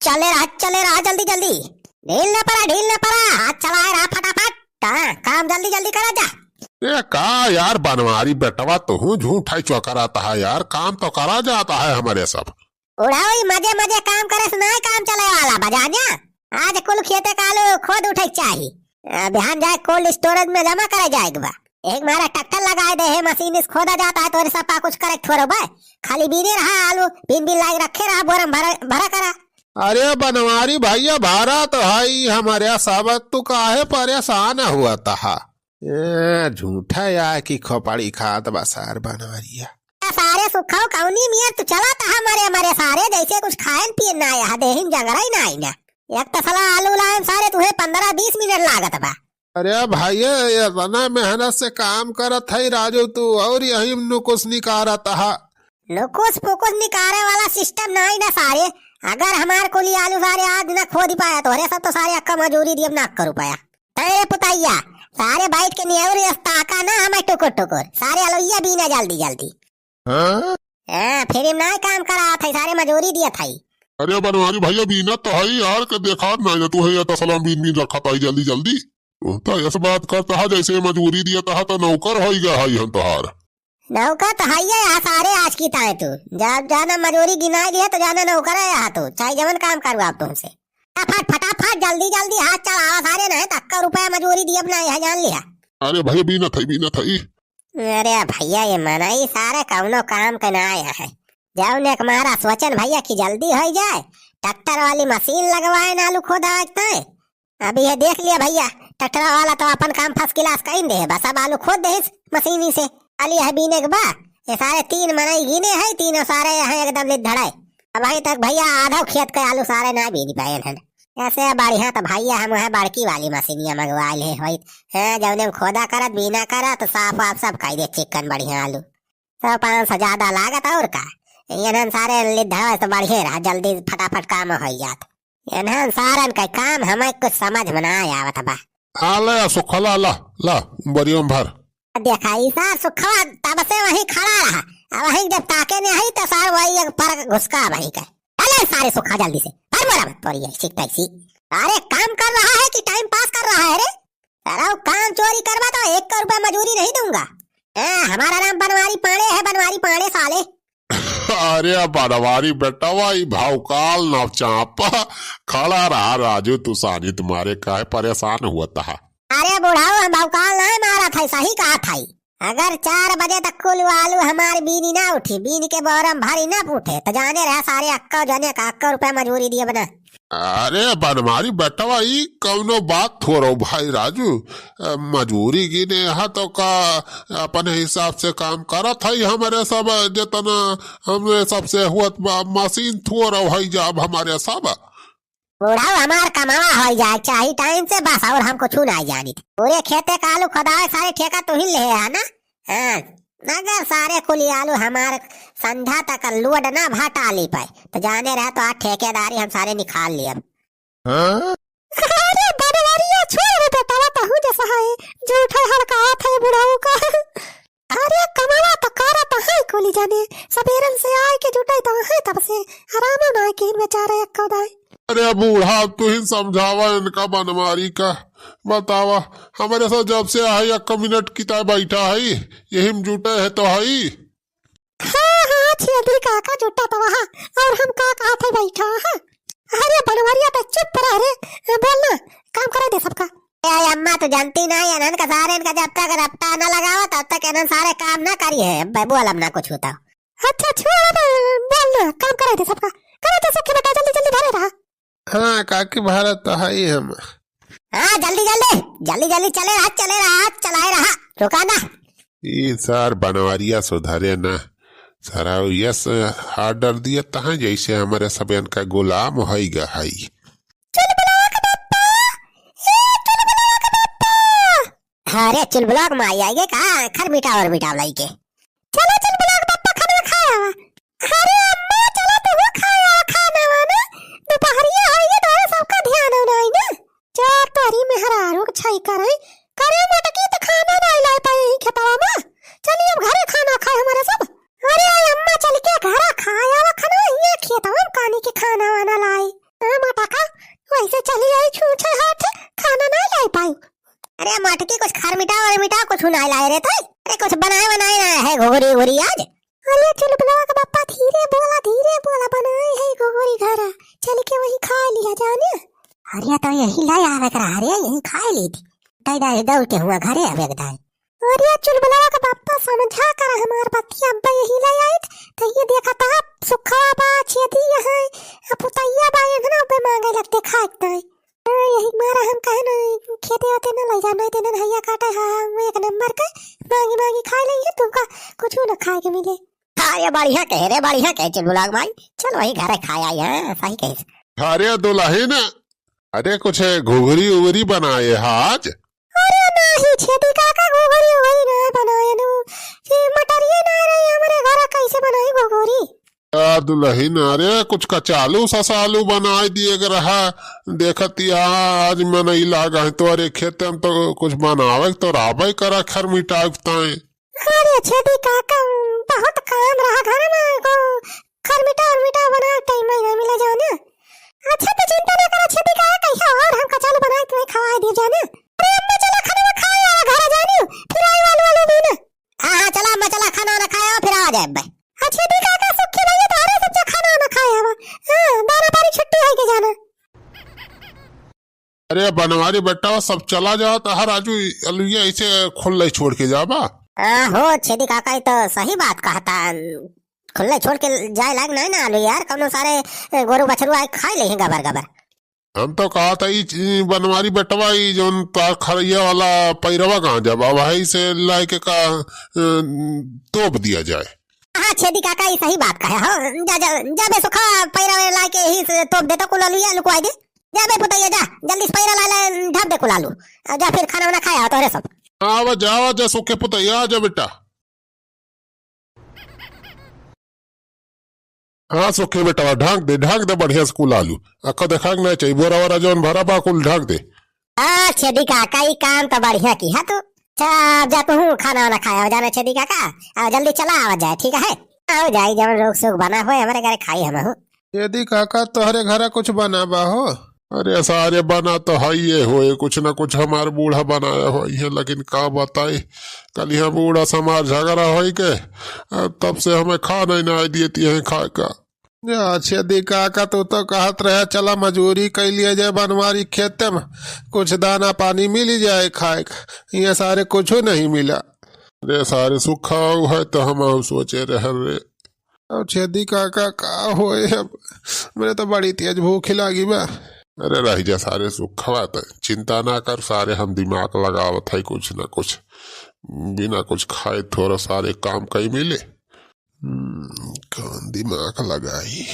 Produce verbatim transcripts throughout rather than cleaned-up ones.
चले रहा, चले रहा, जल्दी जल्दी। ढील न पड़ा, ढील न पड़ा, हाथ चलाए रहा फटाफट। हाँ, काम जल्दी जल्दी करा जा। ए का यार बनवारी बेटवा, तुहू झूठा चौकरात है यार, काम तो करा जात है हमरे सब। बुढ़ऊ, ई मजे मजे काम करे से नाहीं काम चले वाला बा, जान्या। आज कुल खेते का आलू खोद उठे के चाही। अ, बिहान जाए cold storage में जमा करे जाए के बा। एक मारा ट्रैक्टर लगाए दे है, मशीन से खोदा जात है, तोरे सब का कुछ करे के थोड़ो बा। खाली बीने रहा आलू, बीन बीन लाइके रखे रहा, बोरम भरा, भरा करा। अरे बनवारी भैया, भरा तो है ही हमरे सब, तू काहे परेशान हुआ तहा? ए, झूठा या की खोपड़ी खात बा सार बनवरिया। ए सारे सुखाओ कौनी मियर तू चला तहा मरे मरे सारे, जैसे कुछ खाएन पिएन ना आया, देहिन जंगरा ही ना आई ना। एक तसला आलू लाएन सारे, तुहे पन्द्रह बीस मिनट लागत बा। अरे भाई, इतना मेहनत से काम करत है राजू तू, और यही नुकुस निकारत हा। नुकुस पुकुस निकारे वाला system ना आई ना सारे। अगर हमार कुली आलू सारे आज ना खोदी पाया, तोहरे सब तो सारे अक्का मजूरी दियब ना अक्का रुपया। तैरे पुतैया, सारे बैठ के नेउर यस ताका ना हमें टुकुर टुकुर। सारे अलैया बीना जल्दी जल्दी। हाँ? हाँ, free में नाहीं काम करावत है, सारे मजूरी दियत है। अरे बनवारी भैया, बीना तो है यार, के देखात नाहीं ना तू है, या तसला में बीन बीन रखत है जल्दी जल्दी। तो यस बात करत हा जैसे मजूरी दियत हा तो नौकर होई गा है हम तोहार। नौकर तो हइये है सारे आज की ताए तू। जा, जाना मजूरी गिनाई लिहे तो जाना नौकर है यहाँ तू, चाहे जवन काम करवाब तुमसे। फटाफट, फटाफट, जल्दी, जल्दी हाथ चलावा सारे, नहीं तो अक्का रुपया मजूरी दियब ना, यह जान लिहा। अरे भैया, बीनत है, बीनत है। अरे भैया, ये मनई सारे कौनो काम के ना आया है। जाओ ने हमारा सोचन भैया की जल्दी हो जाए, ट्रैक्टर वाली मशीन लगवाए ना आलू खोदा आज ताए। अभी ये देख लिया भैया, ट्रैक्टर वाला तो अपन काम first class कइन दे, बस अब आलू खोद दे इस मशीनी से। खाली है बीने के बा, ये सारे तीन मनई गिने है, तीनों सारे यहाँ एकदम लिद्धड़े। अबहीं तक भैया आधा खेत के आलू सारे ना बीन पाए हन। ऐसे बढ़िया तो भैया हम वहाँ बड़की वाली मशीनिया मंगवा ले होइत। हाँ, जौने में खोदा करत, बीना करत, साफ वाफ सब कइ दे चिक्कन बढ़िया आलू। सौ पाँच सौ ज्यादा लागत और का? इन्हन सारे लिद्धा तो बढ़िया रहा, जल्दी फटाफट काम हो जात। इन्हन सारन का काम हमें कुछ समझ में ना आवत बा। आ ले सुखला, ला, ला, बोरियो में भर। देखा, ई सार सुखवा तब से वहीं खड़ा रहा। अब वहीं जब ताके नहीं आई तो सार वही एक पर घुसका वहीं के। अले सारे सुखा जल्दी से, भर बोरा में, तोरी ऐसी तैसी। अरे काम कर रहा है कि time pass कर रहा है रे? सारा काम चोरी करवा तो एक का रुपया मजूरी नहीं दूंगा। ए, हमारा नाम बनवारी पांडे है, बनवारी पांडे साले। अरे बनवारी बेटवा, ई भौकाल नवचापा, खड़ा रहा राजू, तू सानी तुम्हारे काहे परेशान हुआ तहा? अरे बुढ़ाऊ, हम भौकाल नहीं मारा था, सही कहा था। अगर चार बजे तक कुल आलू हमार बीनी ना उठी, बीन के बोरम भरी ना उठे, तो जाने रहा सारे अक्का जने का अक्का रुपया मजूरी दिए बना। अरे बनवारी बेटवा, ई कौनो बात थोरो भाई राजू, अ, मजूरी गिने हा तो का अपने हिसाब से काम करत है हमरे सब, जितना हमरे सब से हुअत बा, मशीन थोरो है जाब हमरे सब। बुढ़ऊ हमार कमावा हो जाए चाही time से बस, और हम कुछ ना जानी। पूरे खेते का आलू खोदावे सारे ठेका तू ही ले है ना? हाँ, अगर सारे कुली आलू हमार संध्या तक load ना भा टाली पाए, तो जाने रहे तो आज ठेकेदारी हम सारे निकाल लियब। हाँ? अरे बनवरिया छोड़ रे बेटवा, तहू जैसा है, झूठे हड़कावत है बुढ़ऊ का। अरे कमावा तो करत है कुली जने, सबेरन से आए के जुटाई तो है तब से, आराम ना के बेचारे एक्को दाए। अरे बूढ़ा, तू ही समझावा इनका बनवारी का, बतावा, हमरे साथ जब से आए एक्को मिनट की ताए बैठा है, यही में जुटे है तो है। हाँ, हाँ, छेदी काका जुटा तो वहाँ, और हम का कहत है बैठा, हाँ। अरे बनवरिया तो चुप रह रे, बोल ना, काम करे दे सबका। ए अम्मा, तू जानती ना, इन्हन का सारे इनका जब तक रफ्ता ना लगावा, तब तक इन्हन सारे काम ना करी है। बे, बोल अब ना कुछ होता। अच्छा, छोड़ अब, बोल ना, काम करे दे सबका। करे दे सबके बेटा, जल्दी, जल्दी भरे रहा। हाँ, काकी, भारत तो है ही हम। हाँ, जल्दी, जल्दी, जल्दी, जल्दी चले रहा, चले रहा, चलाए रहा, रुका ना। ई सार बनवरिया सुधरे ना। सारा यस order दिया तहाँ जैसे हमरे सब इनका गुलाम होई गा हई। चुलबुलावा के पप्पा, ए चुलबुलावा के पप्पा। अरे चुलबुलावा के माई आई गे का? खर मिटाव और मिटाव लाई के। चलो चुलबुलावा के पप्पा खाना खाए आवा। अरे अम्मा चलो तू खाए आवा खाना वाना। दोपहरिया होई गे तो सबका ध्यान होना है ना। चार तोरी मेहरारू के छई करे। करे मोटकी तो खाना नहीं लाई पाई यही खेतवा में। चलिए अब घरे खाना खाए हमारे सब। अरे अम्मा चल के घरा खाए आवा खाना, ये खेतवा में कानी के खाना वाना लाई। हम कैसे चली आई छूछे हाथ, खाना नाहीं लाई पाई। अरे मटकी कुछ खरमिटा वरमिटा कुछ नाहीं लाए रे तोय? अरे कुछ बनाए बनाए ना है घुघरी उघरी आज? अरे चुलबुलवा के बापा धीरे बोला, धीरे बोला, बनाए है घुघरी घरा, चल के वही खाए लिया जाने। अरे तो यही लाई आवे के रहा रे, यही खाए ली थी। तै डाल दौड़ के हुआ घरे आवे के दाई। अरे चुलबुलवा के बापा समझा कर हमार बतिया, अब्बे यही लाई आई त, तो ये देखा था सुखवा बा, छेदी यहाँ, पुतैया बा, ये ना अब्बे मांगे लगते खाए के दाई। हाँ, यही मारा हम कहे ना, खेते ओते ना लइ जाओ, नाहीं तो ना भैया काटे, हाँ, वो एक नंबर के मांगी मांगी खाए लेंगे, तुमका कुछ ना खाए के मिले। हाँ, ये बढ़िया कहे रे, बढ़िया कहे चुलबुलवा के माई, चल वही घरे खाए आई, हाँ, सही कहे। अरे दुलहिन, अरे कुछ घुघरी उघरी बनाए हा आज? अरे नाहीं छेदी काका, घुघरी उघरी ना बनाए नु, ये मटरिये ना रही हमरे घरे, कैसे बनाई घुघरी? आ दुलहिन, अरे कुछ कचालू ससालू बनाए दिए के रहा। देखत या आज मनई लागा है तोरे खेते में, तो कुछ बनावे के तो रहबे करा खरमिटाए के ताए। अरे छेदी काका, बहुत काम रहा घर में, को खरमिटा उरमिटा बना टाइम में ना मिले जाने। अच्छा तो चिंता ना करा छेदी काका, कहिया और हम कचालू बनाए तुम्हें खवाए दिए जाने। अरे अम्मा चला खाना खाए आवा घर जाने, फिर आई वालू वालू भी ना। हाँ, हाँ, चला अम्मा, चला, खाना वाना खाए आवा, फिर आ जाए अब्बे। अच्छा, ठीक है, का सुखी भैया, तो अरे सब जा खाना वाना खाए आवा। हाँ, दाना पानी छुट्टी है के जाना। अरे बनवारी बेटा, सब चला जाओ तो हर आजू अलुइया ऐसे खुल्ले छोड़ के जाबा। हाँ, हो, छेदी काका, ई तो सही बात कहता। खुल्ले छोड़ के जाए लायक नहीं ना आलू यार, कौनो सारे, ए, गोरू बछरू आए खाए ले हैं गबर गबर। हम तो कहत ही, ई बनवारी बेटवा, ई जौन तार खरैया वाला पैरवा कहाँ जाबा, वही से लाइके का, अ, तोप दिया जाए। हाँ, छेदी काका, ई सही बात कहे हो। जा, जा, जा बे सुखा पैरवा लाइके ही से तोप दे तो कुल अलुइया लुकवाई दे। जा बे पुतैया, जा, जल्दी से पैरा ला ले, ढाप दे कुल आलू। आ, जा फिर खाना वाना खाया तोहरे सब। आवा जा, आवा जा, सुखे पुतैया, आ जा बेटा। हाँ, सुखे बेटवा, ढांक दे, ढांक दे बढ़िया से कुल आलू। अक्का देखा के नहीं चाहिए, बोरा वोरा जौन भरा बा, कुल ढांक दे। हाँ, छेदी काका, ई काम तो बढ़िया किहा तू। अच्छा, अब जा तू खाना वाना खाया हो जाना, छेदी काका। अब जल्दी चला आवा जाए, ठीक है? आवा जाए, जब रोग सोग बना होए, हमरे घरे खाई हम हो। छेदी काका, तोहरे घरे कुछ बना बा हो? अरे सारे बना तो हइये होए, कुछ ना कुछ हमार बूढ़ा बनाया होई है, लेकिन का बताई, कल यहाँ बूढ़ा से हमार झगड़ा होई के, अ, तब से हमें खाना ही ना देती है खाए का। या छेदी काका, तू तो कहत रहे चला मजूरी कइ लिया जाए बनवारी खेते में, कुछ दाना पानी मिली जाए खाए का, ये सारे कुछ नहीं मिला। अरे सारे सुखा है तो हम सोचे रहे रे। अब छेदी काका का होए अब, मेरे तो बड़ी तेज भूख लागी बा। अरे रह जा सारे सुखवा, त चिंता ना कर सारे, हम दिमाग लगावत है कुछ ना कुछ, बिना कुछ खाए थोड़ा सारे काम कई मिले। हम्म, कौन दिमाग लगाई?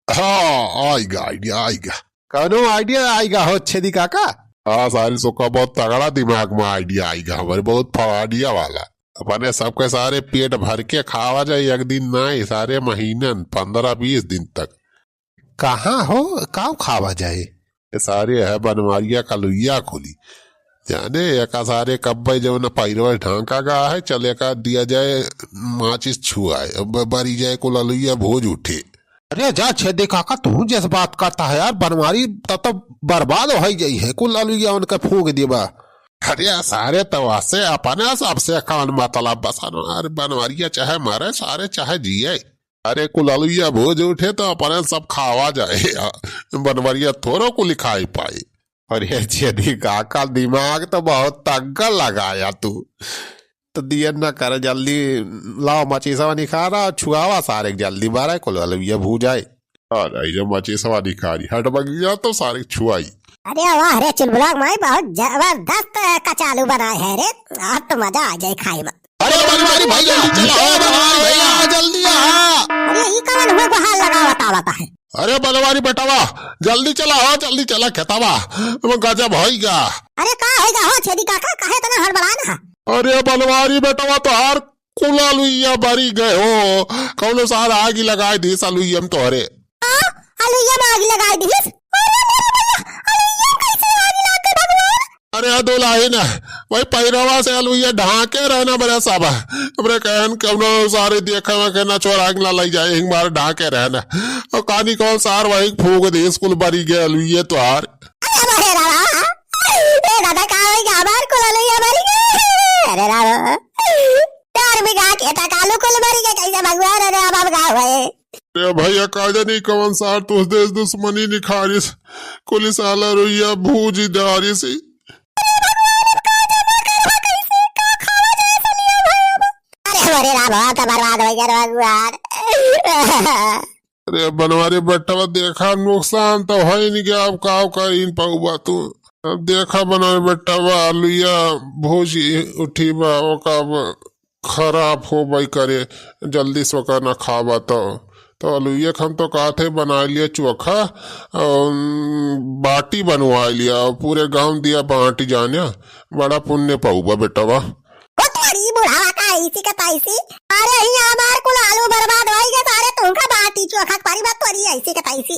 हाँ, आइगा idea, आइगा। कौनो idea आइगा हो छेदी काका? हाँ सारे सुखा, बहुत तगड़ा दिमाग में idea आइगा हमारे, बहुत फड़ाडिया वाला। अपने सबके सारे पेट भर के खावा जाए, एक दिन नहीं, सारे महीनन, पन्द्रह बीस दिन तक। कहाँ हो, काव खावा जाए? ये सारे है बनवारिया का लुइया खोली। जाने एका सारे कब्बे जवन पैरवा ढांका गा है, चले का दिया जाए, माचिस छुआए, ब-, बरी जाए, कुल लुइया भोज उठे। अरे जा छेदी काका, तू जैसे बात करता है यार, बनवारी तब तो बर्बाद हो ही जाई है, कुल लुइया उनके फूंक देबा। अरे सारे तो वैसे अपने सबसे कौन मतलब बस, अरे बनवरिया चाहे मरे सारे चाहे जिए, अरे कुल अलुइया भोज उठे तो अपने सब खावा जाए, बनवरिया थोड़ो कुल खाई पाई। अरे छेदी काका, दिमाग तो बहुत तगड़ लगाया तू। तो दियन न करे, जल्दी लाओ मचीसवा निखारा और छुआवा सारे के जल्दी, बारह कुल अलुइया भूजाए। अरे जब मचीसवा निखारी हट बगिया तो सारे छुआई। अरे वाह रे चुलबुला माई, बहुत जबरदस्त कचालू बनाए है रे। आज तो मजा आ जाए खाए में। अरे बनवारी भाई, जल्दी चला हो, बनवारी भैया, जल्दी आ। अरे ई कवन हुए गुहार लगावत आवत है? अरे बनवारी बेटवा, जल्दी चला हो, जल्दी चला खेतवा, वो गजब होइगा। अरे का होइगा हो छेदी काका, काहे इतना हड़बड़ान है? अरे बनवारी बेटवा, तोहार कुल अलुइया बरी गए हो, कौनो सार आगी लगाए दिस अलुइया में तोहरे। आ, अलुइया में आगी लगाए दिस? अरे मेरे भैया, अलुइया में कैसे आगी लाग गई भगवान? अरे दुलहिन, वही पहिरवा से अलुइया ढांके रहना बरे सब। हमरे कहन कौनो सारे देखे वेखे ना चोरा के ना लई जाए, हिंग मार ढांके रहना। और कानी कौन सार वही फूंक दे, स्कूल बरी गए अलुइया तोहार। अरे बरे रामा, ए दादा का होई गा, हमार कुल अलुइया बरी गए। अरे रामा, चार बीघा खेता कालू कुल बरी गए, कैसे भगवान, अरे अब हम का होए? ए भैया, का जानी कवन सार तोस देश दुश्मनी निखारिस, कुल साला रुइया भूज डारिस। अरे हमारे राम, हम तो बर्बाद हो गए भगवान। अरे बनवारी बेटवा, देखा नुकसान तो है नहीं कि अब का करीन पाऊबा तू। अब देखा बनवारी बेटवा, आलूया भूजी उठी बा, ओका अब खराब हो बाई करे, जल्दी से ओका ना खावा तो। तो अलुइया के हम तो कहत है बना लिया चोखा, अम, बाटी बनवा लिया और पूरे गांव दिया बांट जाने, बड़ा पुण्य पाऊबा बेटवा। ओ तोरी बुढ़ावा का ऐसी के तैसी, अरे ही हमार कुल आलू बर्बाद होई गए, सारे तुमका बाटी चोखा के पारी बात तोरी ऐसी के तैसी।